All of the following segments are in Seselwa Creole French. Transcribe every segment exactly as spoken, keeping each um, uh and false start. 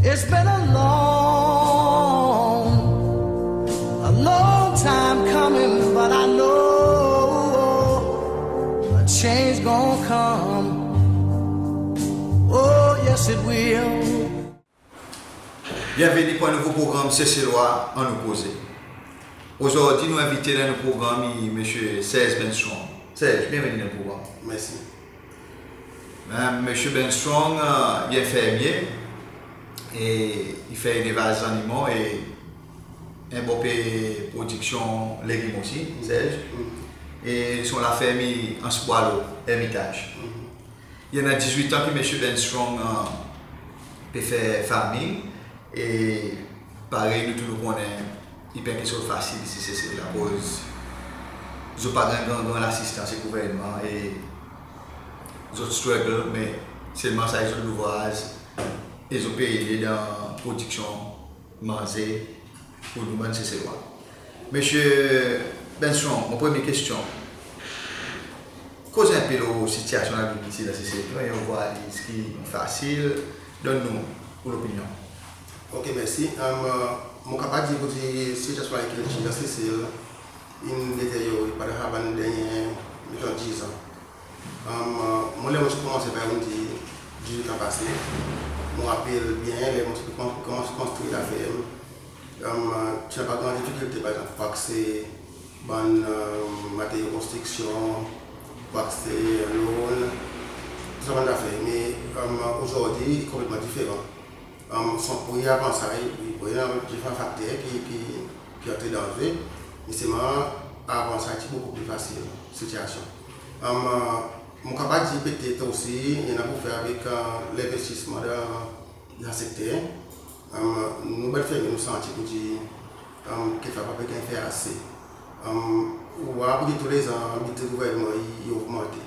It's been a long, a long time coming, but I know a change gonna come. Oh, yes, it will. Byenveni pour en nouvo progranm Seselwa Annou Koze. Ozordi nou envite dan nou progranm i Msye Serge Benstrong. Serge, byenveni dan nou progranm. Mersi. Msye Benstrong i en fermye e i fer elevaz zannimo e en bon pe prodiksyon legim osi, Serge. E son laferm i Anse Boileau, Ermitaj. I annan dizwit an ki Msye Benstrong pe fer farming e parey nou tou nou konnen i pa en keksoz fasil isi Sesel akoz zot pa ganny gran gran lasistans ek gouvernman e zot struggle, me selman sa i zot louvraz e zot pe ede dan prodiksyon manze pour nou bann Seselwa. Msye Benstrong, mon premye kestyon. Koz en pe lo sitiasyon lagrikiltir dan Sesel, ki mannyer ou vwar li, eski i fasil? Donn nou ou lopinyon. Ok, mersi. Mon kapab dir pour dir sitiasyon lagrikiltir dan Sesel in deteryore pandan sa bann dernyen, meton, diz an. Mwan ler mon ti konmanse, parey ou'n dir, dizwit an pase, mon rapel byen ler mon ti konmans konstrir laferm, ti napa gran difikilte, par egzanp, pour akse bann materyo konstriksyon, pour akse loan, tou sa bann zafer. Me ozordi i konpletman diferan. Son pri avan sa, i, i, i annan diferan fakter ki, ki, ki antre dan zwe, me selman avan sa i ti bokou pli fasil sitiasyon. Mon kapab dir petet osi i annan pour fer avek lenvestisman dan, dan sekter. Nou bann fermye nou santi pour dir kekfwa pa pe ganny fer ase. Ou war pour dir toulezan bidze gouvernman i, i ogmante.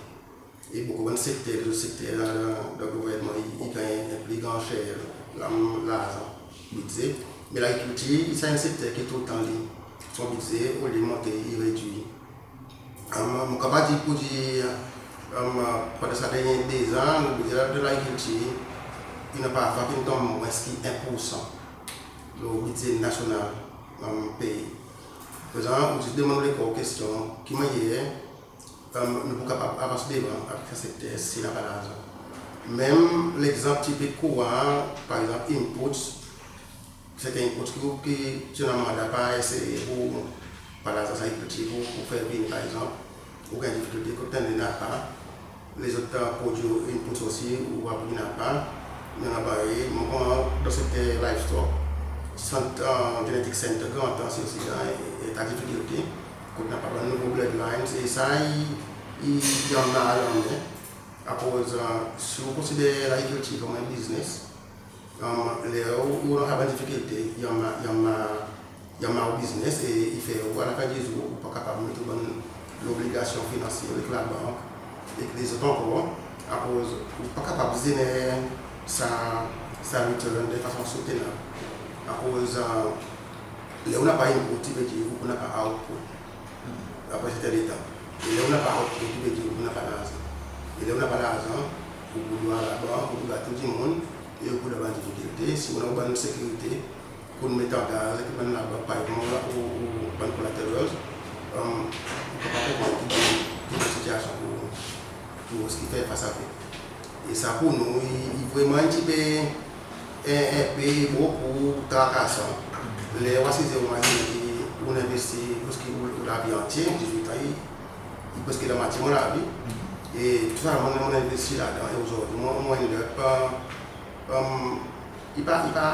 E bokou bann sekter, lezot sekter dan, dan, dan gouvernman i, i ganny en pli gran share larzan bidze. Me lagrikiltir i sa en sekter ki toultan li, son bidze olye monte i redwir. Mon kapab dir pour dir pandan sa dernyen dezan, nou bidze dan lagrikiltir i napa fwa ki'n tonm mwens ki en poursan lo bidze nasyonal pei. Prezan ou zis demann ou lekor kestyon ki mannyer nou pour kapab avans devan avek sa sekter si napa larzan. Menm legzanp tipik kouran, par egzanp inputs, serten inputs ki, ki ti annan manda pa eseye pour par larzan sa i ti pour, pour fer vini, par egzanp ou ganny difikilte kot tande napa. Lezot prodwi inputs osi ou war pour napa. Napa e mon konpran dan sekter livestock, sant, genetic center Grand Anse osi dan en ta difikilte kot napa bann nouvo bloodlines e sa i, i, i annan lanmen. Akoz si ou konsider lagrikiltir konman en biznes, ler ou, ou annan sa bann difikilte, i annan, i annan, i annan ou biznes e i fer ou alafen di zour ou pa kapab met ou bann lobligasyon finansyel ek labank ek lezot ankor, akoz ou pa kapab zener sa, sa return de fason soutenab. Akoz ler ou napa input i vedir ou pour napa output apre serten letan. E ler ou napa output i vedir ou pour napa larzan. E ler ou napa larzan ou pour dwa labank, ou pour gat tou dimoun e ou pour dan bann difikilte. Si ou annan ou bann sekirite ki ou'n met an gaz ek bann labank, par egzanp ou, ou bann collaterals, ou pa, pa konpran ki, ki sitiasyon pour, pour osi fer fas avek. E sa pour nou i, i vreman en pti pe, en, en pe bokou trakasan. Ler ou asize ou mazinen ki ou'n envesti preski ou, ou lavi antye, dizwit an i, i preski lanmwatye mon lavi. E tou sa mon, mon'n envesti ladan e ozordi mon, mon end up, i pa, i pa,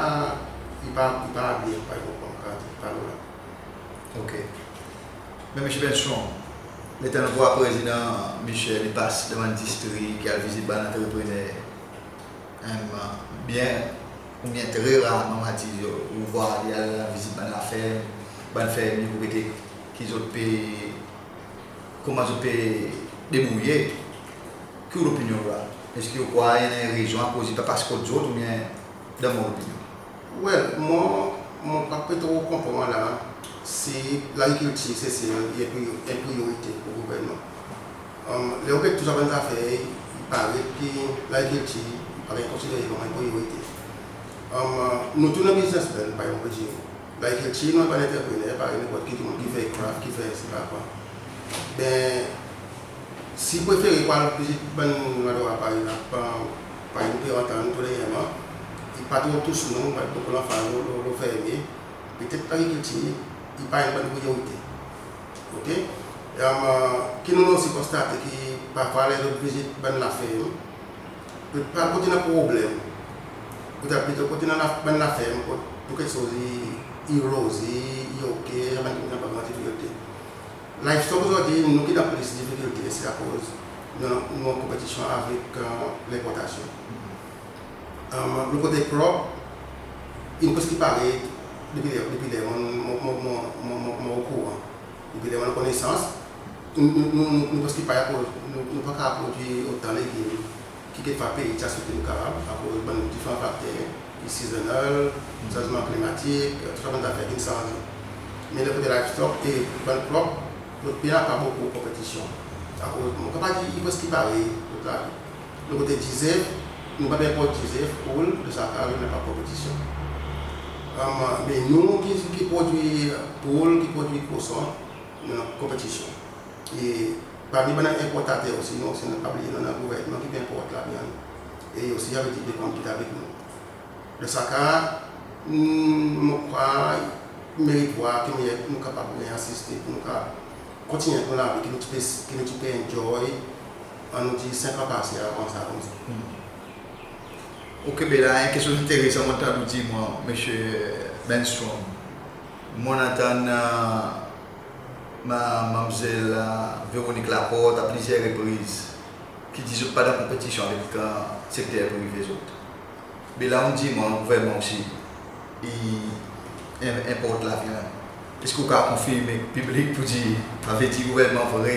i pa, i pa byen, pa konpran, pa, pa lo la. Ok. Me Msye Benstrong, letan nou war Prezidan Michel i pas dan bann distrik, i al vizit bann antreprener, byen, oubyen tre rarman, mon a dir, ou war li al vizit bann laferm, bann fermye pour gete ki zot pe, konman zot pe debourye. Ki ou lopinyon la? Eski ou krwar i annan rezon akoz i pa pas kot zot oubyen dan mon lopinyon? Well, mon, mon pa pe tro konpran la si lagrikiltir Sesel i en pri-, en priyorite pour gouvernman. Ler ou get tou sa bann zafer, i paret ki lagrikiltir pa ganny konsidere konman en priyorite. Nou tou nou businessman, parey mon pe dir. Lagrikiltir nou bann antreprener, parey nenport ki dimoun ki fer craft, ki fer sipar kwa. Ben, si prefere pou al vizit bann landrwa parey la, pa, parey nou pe antann tou dernyenman, i pa tro tous nou, pa bokou lanfaz lo, lo, lo fermye. Petet lagrikiltir i pa enn bann priyorite. Oke? E, ki nou osi konstate ki parfwa ler zot vizit bann laferm, pe pa kote i annan problenm. Petet, petet kote i annan bann laferm kot tou keksoz i, i roze, i oke, bann dimoun pa annan difikilte. Livestock ozordi, nou ki dan plis difikilte, se akoz nou, nou an konpetisyon avek, e, lenportasyon. E, lo kote crop, in preski parey depi ler, depi ler mon, mon, mon okouran. Depi ler mon konesans, nou, nou, nou, nou, nou preski parey akoz nou, nou pa kapab prodwir otan legim ki kekfwa pei ti a swete nou kapab, akoz bann diferan fakter, i seasonal, sanzman klimatik, tou sa bann zafer ki'n sanze. Me lo kote livestock e bann crop, nou pa annan bokou konpetisyon. Akoz mon kapab dir i preski parey kot la. Nou kote dizef, nou pa bezwen port dizef, poul, dan sa ka, nou napa konpetisyon. Am, me nou ki, ki prodwir poul, ki prodwir koson, nou annan konpetisyon. E parmi bann enportater osi, nou osi, nou pa bliye, nou annan gouvernman ki pe enport lavyann. E osi, sa i ve dir i pe konpit avek nou. Dan sa ka, mm, mon krwar, merit vwar ki nou kapab ganny asiste pour nou kapab kontinyen nou lavi ki nou ti pe, ki nou ti pe enjoy, annou dir senk an pase avan sa koumsa. Oke, be la, en keksoz enteresan mon tann ou dir mwan, Msye Benstrong. Mon antann, e, ma, manmzel, e, Véronique Laporte a plizyer repriz ki dir zot pa dan konpetisyon avek, e, sekter prive zot. Be la ou'n dir mwan gouvernman osi i en, enport lavyann. Eski ou kapab konfirme piblik pour dir, sa i ve dir gouvernman vre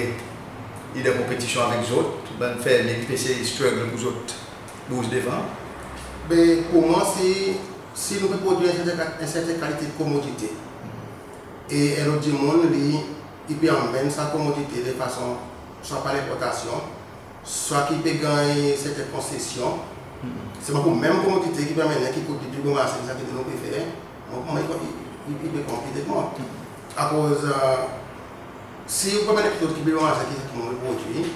i dan konpetisyon avek zot, bann fermye ki pe esey struggle pour zot bouz devan? Be pour mwan, si, si nou pe prodwir en serten ka-, en serten kalite komodite, e en lot dimoun li, i pe anmenn sa komodite de fason swa par lenportasyon, swa ki pe ganny serten konsesyon, selman pour menm komodite ki pe anmennen ki kout li pli bon marse ki sa ki nou pe fer, mon, mon, i, i, i pe konpit avek mwan. Akoz, e, si ou pe anmennen keksoz ki pli bon marse ki sa ki mon prodwir,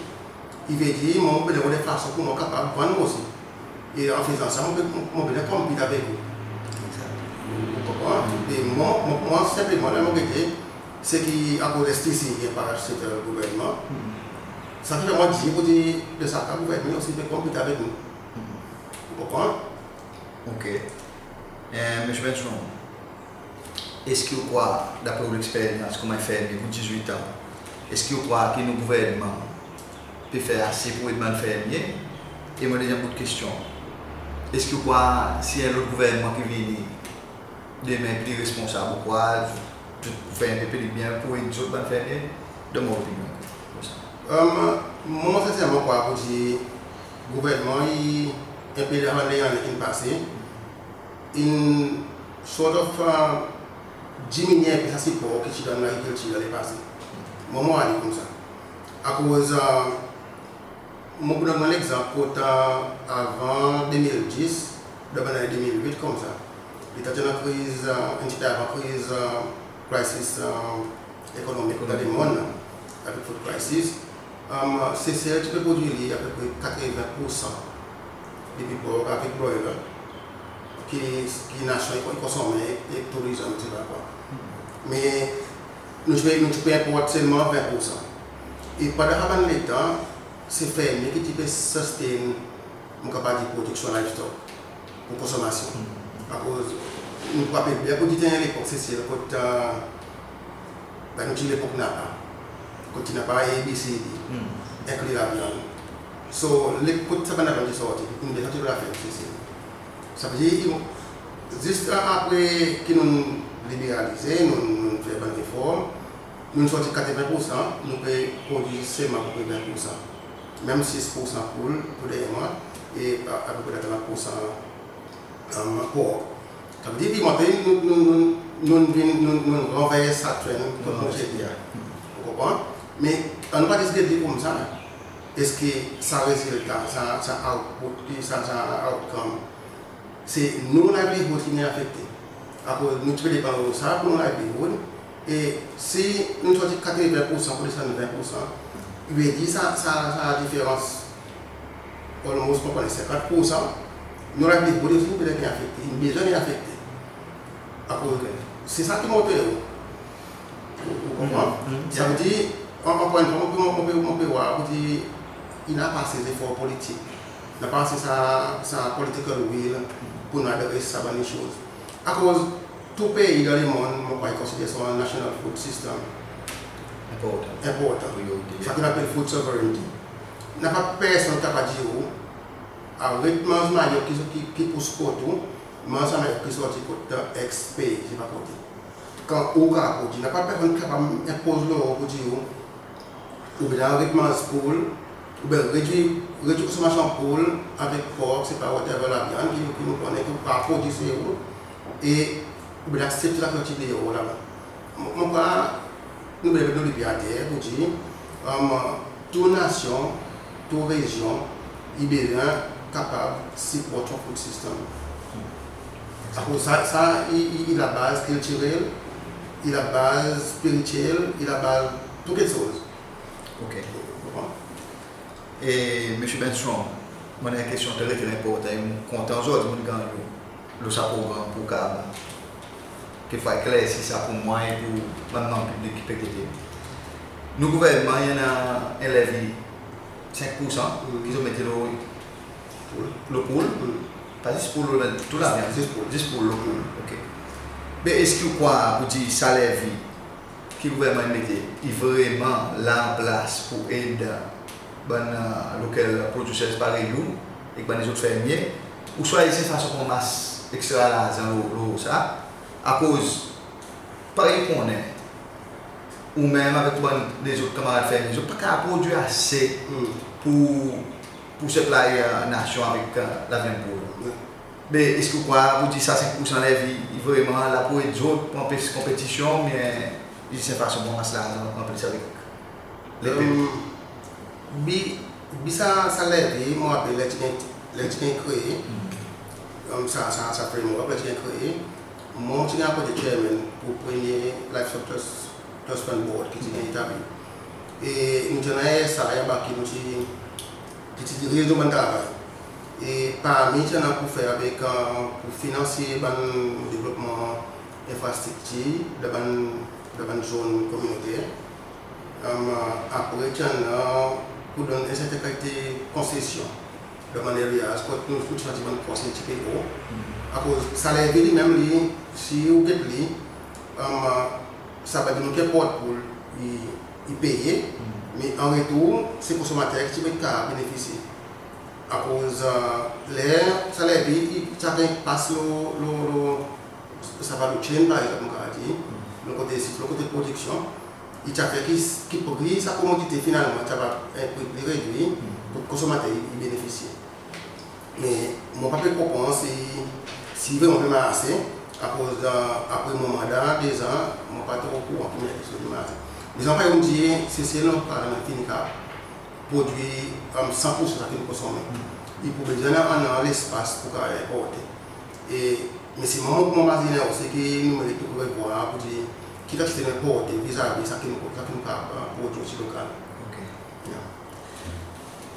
i ve dir mon pe trouv en fason pour mon kapab vann osi. E an fezan sa, mon pe, mon, mon pe konpit avek ou. Ou konpran? E mwan, mwan, mwan senpleman, la mon pe dir, se ki akoz STC i en parastatal gouvernman, sa ki fer mwan dir pour dir, dan sa ka, gouvernman osi pe konpit avek nou. Ou konpran? Oke. E, Msye Benstrong, eski ou krwar, dapre ou leksperyans konman en fermye pour dizwit an, eski ou krwar ki nou gouvernman pe fer ase pour ed bann fermye? E mon dezyenm bout kestyon, eski ou krwar si en lot gouvernman ki vini demen pli responsab, ou krwar zot pou fer en pe pli byen pour ed zot bann fermye? Donn mwan ou lopinyon konsa. Am, mwan, senserman, mon krwar pour dir gouvernman i en pe dan lannen ki'n pase, in sort of, e, diminyen en pe sa sipor ki ti donn lagrikiltir dan lepase. Mwan, mon a dir koumsa. Akoz, e, mon pou donn en legzanp kot, e, avan de mil dis, dan bann lannen de mil wit koumsa, letan ti annan kriz, e, en pti pe avan kriz, e, crisis, e, ekonomik dan lemonn, avek food crisis, am, Sesel ti pe prodwir li apepre katreven poursan de beef pork avek broiler ki, ki nasyon i konsonmen e tourizm, etsetera kwa. Me nou ti pe, nou ti pe enport selman ven poursan. E pandan sa bann letan, se fermye ki ti pe sustain, mon kapab dir, prodiksyon livestock pour konsonmasyon. Akoz nou pou rapel byen pour dir ti annan lepok Sesel kot, e, ben, nou ti lepok napa. Kot ti napa A B C D, enkli lavyann. So, lepok sa bann lavyann ti sorti, nou bezwen sorti laferm Sesel. Sa ve dir, zis apre ki nou'n liberalize, nou, nou'n fer bann reform, nou'n sorti katreven poursan, nou pe prodwir selman apepre ven poursan. Menm sis poursan poul pour dernyen mwan, e a, apepre trant poursan, e, pork. Sa ve dir, ki montre nou, nou, nou, nou vin, nou, nou ranvers sa trend kot nou ti ete. Ou konpran? Me annou pa zis dir koumsa, eski sa rezilta, sa, sa output, ki sa, sa outcome, Se nou livelihood ki'n ganny afekte. Akoz nou ti pe depan lo sa pour nou livelihood. E si nou sorti katreven poursan pour desann ven poursan, i vedir sa, sa, sa diferans almost, mon konnen, senkant poursan, nou livelihood osi in bezwen ganny afekte. In bezwen ganny afekte. Akoz se sa ki monte ou. Ou, ou konpran? Savedir, an, ankor enn fwa, mon pe, mon pe, mon pe war pour dir, i napa ase zefor politik. Napa ase sa, sa political will pour nou adres sa bann issues. Akoz tou pei dan lemonn, mon krwar, i konsider son national food system enportan. Enportan. Sa ki nou apel food sovereignty. Napa personn kapab dir ou, aret manz mayok ki, ki, ki pous kot ou, manz sa mayok ki sorti kot X pei, sepa kote. Kan ou kapab prodwir, napa personn kapab enpoz lo ou pour dir ou, oubyen aret manz poul, oubyen redwir, redwir konsonmasyon poul avek pork, sepa whatever, lavyann ki, ki nou konnen ki ou kapab prodwir se ou, e oubyen aksepte sa ki sorti deor laba. Mon, mon krwar nou bezwen met nou lipye ater pour dir, um, tou nasyon, tou rezyon, i bezwen kapab siport son food system. Akoz sa, sa i, i, i labaz kiltirel, i labaz spirityel, i labaz tou keksoz. OK. Ou konpran? E Msye Benstrong, mon annan en kestyon tre, tre enportan, e mon kontan ozordi mon'n ganny ou lo sa progranm pour kapab kekfwa eklersi sa pour mwan e pour bann manm piblik ki pe ekoute. Nou gouvernman i annan en levi senk poursan ki zot mete lo, lo poul. Pa zis poul, lo tou lavyann. Zis poul. Zis poul, lo poul. OK. Me eski ou krwar pour dir sa levi ki gouvernman i mete, i vreman la an plas pour ed bann, e, local producers parey ou, ek bann lezot fermye, ouswa i zis en fason pour anmas ekstra larzan lo, lo sa? Akoz, parey ou konnen, ou menm avek bann lezot kanmarad fermye, zot pa kapab prodwir ase pour, pour supply, e, nasyon avek, e, lavyann poul. Wi. Me eski ou krwar pour dir sa senk poursan levi i vreman la pour ed zot, pour anpes konpetisyon, oubyen i zis en fason pour anmas larzan an plis avek lepep? Em, bi, bi sa, sa levi, mon rapel ler ti ganny, ler ti ganny kree, em, sa, sa, sa framework, ler ti ganny kree, mon ti ganny apwente chairman pour premye Livestock Trust, Trust Fund Board ki ti ganny etabli. E nou ti annan sa, anba ki nou ti ki ti direz nou bann travay. E parmi ti annan pour fer avek, e, pour finanse bann devlopman enfrastriktir dan bann, dan bann zon kominoter. Em, apre ti annan pour donn en serten kalite konsesyon dan bann areas kot nou, nou ti santi bann kos ti pe o. Akoz sa levi li menm li, si ou get li, em, sa pa dir nou ki enport poul i, i peye, me an retour se konsonmater ki ti pe kapab benefisye. Akoz, e, ler sa levi i ti ava pas lo, lo, lo, sa value chain, par egzanp, mon kapab dir, lo kote, sirtou lo kote prodiksyon, i ti ava fer ki, ki pri sa komodite finalman ti ava en pri pli redwir pour konsonmater i, i benefisye. Me mon pa pe konpran si, si vreman pe marse, akoz, e, apre mon manda dezan, mon pa tro okouran ki mannyer keksoz pe marse. Dezan, parey mon dir, Sesel nou pa fini kapab prodwir, em, san poursan sa ki nou konsonmen. I pou bezwen annan lespas pour kapab enporte. E, me selman mon, mon mazinen osi ki nou merit revwar pour dir ki kantite nou enporte vizavi sa ki nou, sa ki nou kapab, e, prodwir osi lokal. OK. Ya.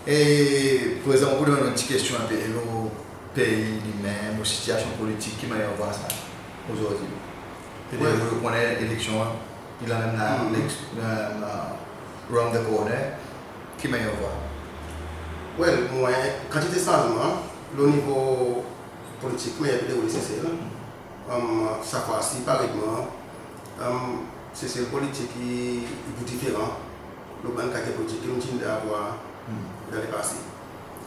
E prezan, mon pou demann ou en pti kestyon en pe lo pei li menm, lo sitiyasyon politik, ki mannyer ou war sa ozordi? Petret ou konnen eleksyon, i la menm la, next, e, round the corner, ki mannyer ou war? Well, mwan, kantite sanzman lo nivo politik, mannyer i pe deroule Sesel. Em, sa fwa si, parey mwan, em, Sesel politik i, i diferan lo bann kalite politik ki nou ti'n vwar dan lepase.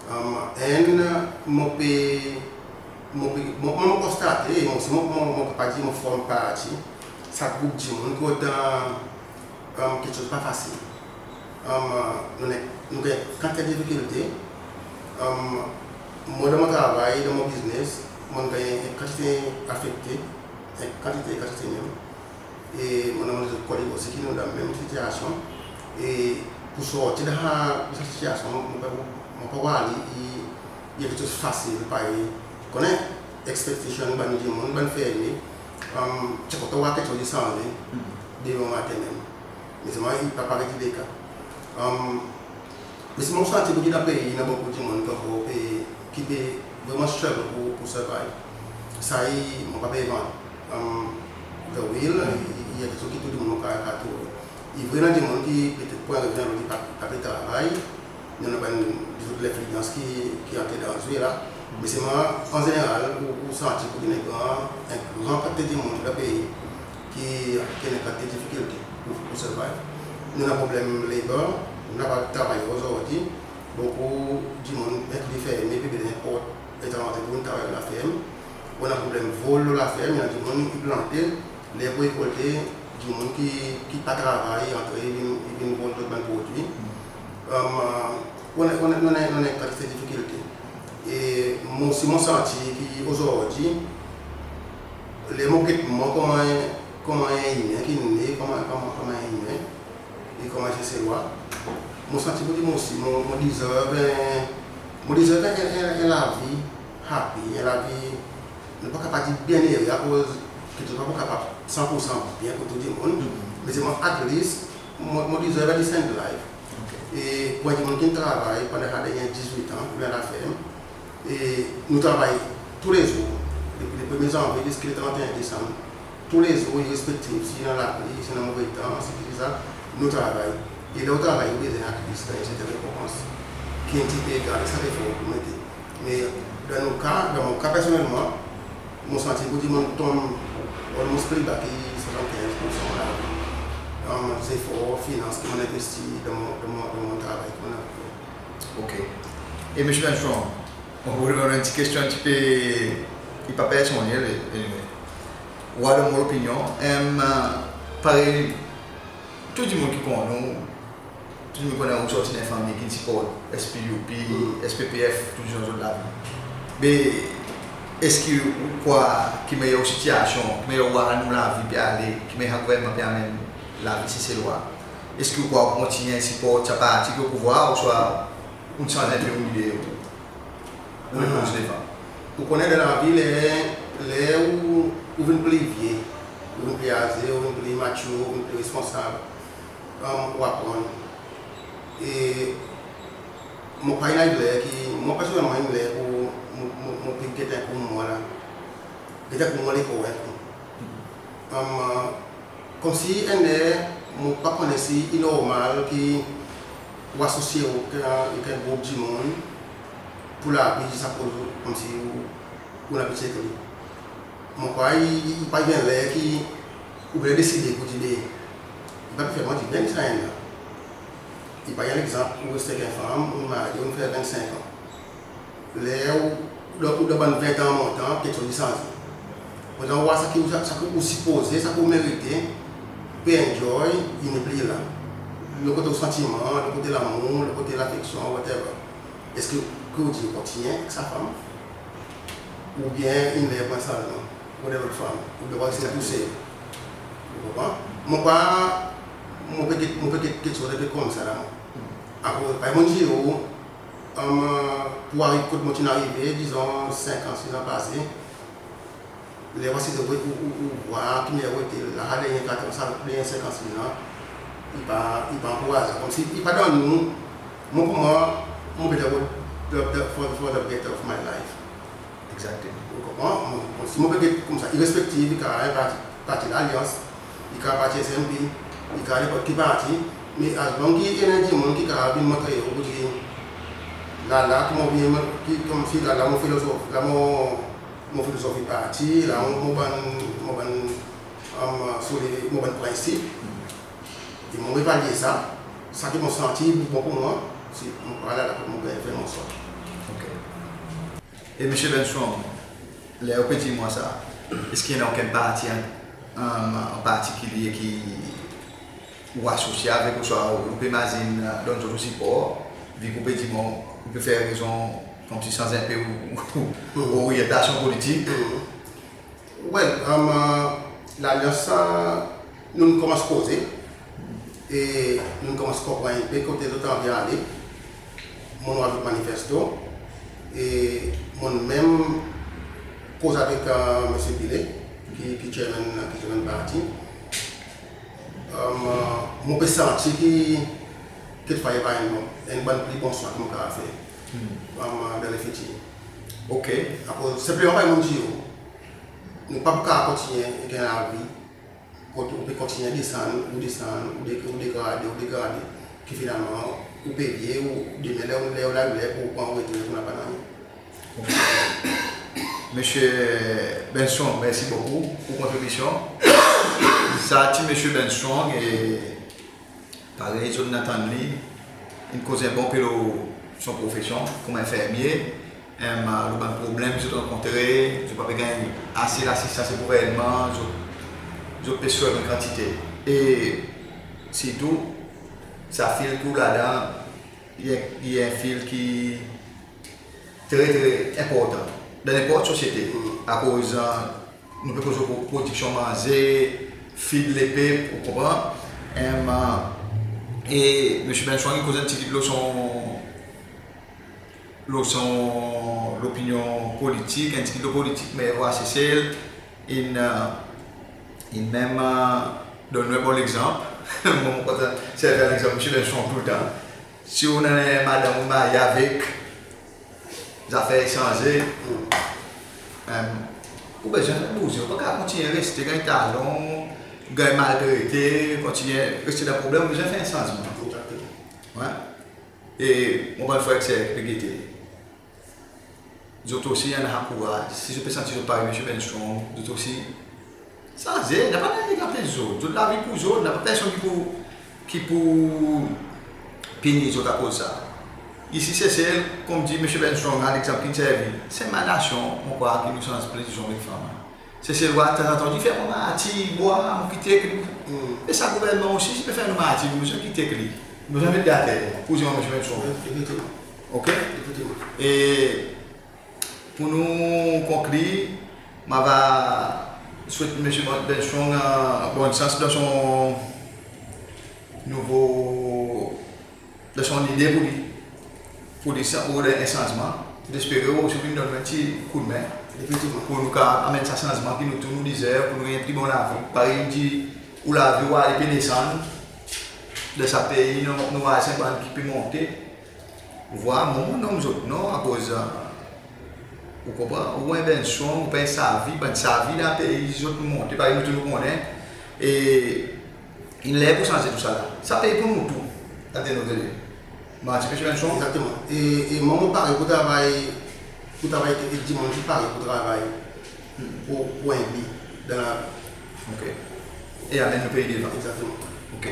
Em, enn, mon pe, mon pe, mon, mon konstate, mon, si mon, mon, mon pa dir mon form parti sa group dimoun kot, em, keksoz pa fasil. Em, nou, nou ganny kantite difikilte. Em, mwan, dan mon travay, dan mon biznes, mon ganny en kantite afekte, en kantite, kantite menm. E mon annan mon lezot koleg osi ki nou dan menm sitiyasyon. E pour sorti dan sa sitiyasyon, mon pa, mon pa war li i, i keksoz fasil, parey, konnen, expectation bann dimoun, bann fermye, um, ti a kontan war keksoz i sanze demen maten menm. Me selman i pa parey i ti le ka. Um, me selman mon santi pour dir dan pei i annan bokou dimoun ki ankor pe, ki pe vreman struggle pour, pour survive. Sa i, mon pa pe vann, um, the will, i, i, i keksoz ki tou dimoun ka, ka trouve. I vre i annan dimoun ki petet pour en rezon oubyen lot i pa, pa pe travay, i annan bann dezot lenfliyans ki, ki antre dan zwe la. Me selman, an zeneral, ou, ou santi pour dir i annan en gran kantite dimoun dan pei ki, ki annan kantite difikilte pour, pour survive. Nou annan problenm labour, nou napa travayer ozordi, bokou dimoun, enkli fermye, pe bezwen nenport etranze pour vin travay laferm. Ou annan problenm vol lo laferm, i annan dimoun i plante, ler pour rekolte, dimoun ki, ki pa travay, antre, i vin, i vin vol zot bann prodwi. Um, ou annan, ou annan, ou annan, ou annan kantite difikilte. E mon, si mon santi ki ozordi, ler mon get mwan konman, konman en imen ki ne, konman, konman, konman en imen, e konman en Seselwa, mon santi pour dir mwan osi, mon, mon deserve, mon deserve en, en, en lavi happy, en lavi, nou pa kapab dir byenere akoz keksoz pa pou kapab san pour san byen pour tou dimoun. Me selman at least, mon, mon deserve a decent life. E pour en dimoun ki'n travay pandan sa dernyen dizwit an, dan laferm, e nou travay toulezour, depi le premye Zanvye ziska le trant en Desanm, toulezour, irespektiv si annan lapli, si annan move tan, si, si sa, nou travay. E ler ou travay, ou bezwen at least en serten rekonpans ki en pti pe egal sa lefor ou mete. Me dan nou ka, dan mon ka personnelman, mon santi pour dir mon'n tonm almost pli ba ki swasannkenz poursan dan zefor, finans ki mon'n envesti dan mon, dan mon, dan mon travay ki mon'n fer. OK. E Msye Benstrong, mon pou demann ou en pti kestyon ki pe, ki pa personnel, anyway. Ou a donn ou lopinyon, em, parey, tou dimoun ki konn ou, tou dimoun ki konn ou sorti dan en fanmir ki'n siport S P U P, S P P F, tou dimoun zot lavi. Me eski ou krwar ki mannyer ou sitiasyon, ki mannyer ou war nou lavi pe ale, ki mannyer gouvernman pe anmenn lavi Seselwa, eski ou krwar ou kontinyen siport sa parti ki o pouvwar, ouswa ou'n sanz en pe ou lide ou, ou reponn devan? Ou konnen dan lavi, ler, ler ou, ou vin pli vye, ou vin pli aze, ou vin pli mature, ou vin pli responsab, um, ou aprann. E mon pa in ariv ler ki, mon pa sirman in ariv ler pour, mon, mon, mon pe get en kou mwan la. Get en kou mwan lekor en kou. Um, konmsi enn ler, mon pa konnen si i normal ki ou asosye ou avek, avek en group dimoun pour lavi, zis akoz konmsi ou, ou annan pti kri. Mon krwar i, i, i pa vin ler ki ou bezwen deside pour dir, be, i pa pe fer mwan diben sa enn la. I parey legzanp, ou reste avek en fanm, ou marye, ou'n fer vennsenk an. Ler ou, ou dan, ou dan bann ven an montan, keksoz i sanze. Pandan ou war sa ki, sa, sa ki ou sipoze, sa ki ou merite, pe enjoy, i nepli la. Lo kote ou santiman, lo kote lamour, lo kote lafeksyon, whatever. Eski ki ou dir ou kontinyen avek sa fanm? Oubyen in ler pour en sanzman, ou dan lot fanm, oubyen ou reste tousel? Ou konpran? Mon pa, mon pe get, mon pe get keksoz en pe koumsa la, mwan. Akoz, parey mon dir ou, um, pour ariv kot mon ti'n arive, dizon, senk an, sis an pase, ler ou asize, ou, ou, ou, ou war ki mannyer ou ete la, dernyen kat an, sa, dernyen senk an, sis an, i pa, i pa ankourazan. Konmsi i pa donn ou, mwan, pour mwan, mon better, the, the, for, for the better of my life. Exactly. Ou konpran? Mon, mon, si mon pe get koumsa, irespektiv, i kapab en parti, parti Lalyans, i kapab parti S N P, i kapab nenport ki parti, me as long ki i annan dimoun ki kapab vin montre ou pour dir, la, la, ki mon vin, ki, konmsi la, la mon filozofi, la mon, mon filozofi parti, la mon, mon bann, mon bann, um, sou le, mon bann prensip. E mon evalye sa, sa ki mon santi bon pour mwan, se mon pe al la, la mon pe fer mon swa. OK. E Msye Benstrong, ler ou pe dir mwan sa, eski i annan okenn parti an, an, an partikilye ki ou asosye avek, ouswa ou pe mazin, e, donn zot ou sipor, vi ki ou pe dir mwan, ou pe fer rezon konmsi sanz en pe ou, ou oryantasyon politik? Well, um, Lalyans, nou'n konmans koze, e nou'n konmans konpran en pe kote zot anvi ale. Mon'n war zot manifesto, e mon'n menm Koz avek, e, Msye Pillay, ki, ki chairman, ki chairman parti. E, mon pe santi ki, ki kekfwa i ava enn, enn bann pli bon swa ki mon kapab fer. Hmm. E, dan lefitir. OK. Akoz, senpleman, parey mon dir ou, nou pa pou kapab kontinyen ek en lavi kot ou pe kontinyen desann, ou desann, ou de-, ou degrade, ou degrade, ki finalman, ou pe vye, ou demen ler, ler ou ariv ler pour ou pran ou retret, ou napa nanryen. Msye Benstrong, mersi bokou pour kontribisyon. Sa ti Msye Benstrong, e parey zot in antann li, in koz en bon pe lo son profesyon konman enfermye, em, lo bann problenm zot rankontre, zot pa pe ganny ase lasistans gouvernman, zot, zot pe swiv en kantite. E sirtou, sa field ki ou ladan, i, i en field ki tre, tre enportan dan nenport sosyete. Akoz, e, nou pe koz lo pro-, prodiksyon manze, feed lepep, ou konpran? Em, e Msye Benstrong in koz en pti kit lo son, lo son lopinyon politik, en pti kit lo politik, me vwar Sesel, in, e, in menm, e, donn nou en bon legzanp. Mwan, mon kontan servi legzanp Msye Benstrong toultan. Si ou annan en madanm ou marye avek, zafer i sanze. Em, ou bezwen fer bouze, ou pa kapab kontinyen reste ganny talon, ganny maltrete, kontinyen reste dan problenm, ou bezwen fer en sanzman. Egzakteman. Wi. E mon bann frer ek ser ki pe gete, zot osi annan kouraz. Si zot pe santi zot parey Msye Benstrong, zot osi sanze, napa nanryen ki anpes zot. Zot lavi pour zot, napa personn ki pou, ki pou pini zot akoz sa. Isi Sesel, konman dir Msye Benstrong, legzanp ki'n servi, se menm nasyon, mon krwar ki nou sanz plis zonm ek fanm. Seselwa, tanzantan, i fer mwan martir, bwar, mon kit ek li. Hmm. E sa gouvernman osi, si pe fer nou martir, nou bezwen kit ek li. Nou bezwen met li ater, pour dir Msye Benstrong. Efektivman. OK? Efektivman. E pour nou konklir, mon ava swet Msye Benstrong, e, bonn sans dan son nouvo, dan son lide pour li, pour li sa, pour en sanzman. Mon espere ou osi vin donn en pti koudmen. Efektivman. Pour nou kapab anmenn sa sanzman ki nou tou nou dezirv, pour nou ganny en pli bon lavi. Parey in dir, ou lavi ou ale pe desann, dan sa pei nou, nou war sa bann ki pe monte. Ou war, mon, mon nonm zot non, akoz, e, ou konpran, ou en Benstrong, ou pa en Savi, bann Savi dan pei zot monte, parey nou tou nou konnen, e in ler pour sanz tousala. Sa pei pour nou tou, at the end of the day. Mon dir Msye Benstrong. Egzakteman. E, e mwan, mon pare pour travay, pour travay ek dimoun ki pare pour travay, pour, pour en bi dan lavi. OK. E anmenn nou pei devan. Egzakteman. OK.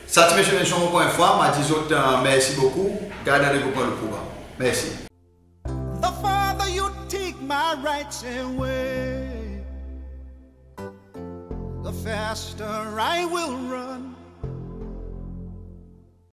Sa ti Msye Benstrong ankor en fwa, mon dir zot, e, mersi bokou. Gard randevou pour en lot progranm. Mersi. The farther you take my rights away, the faster I will run.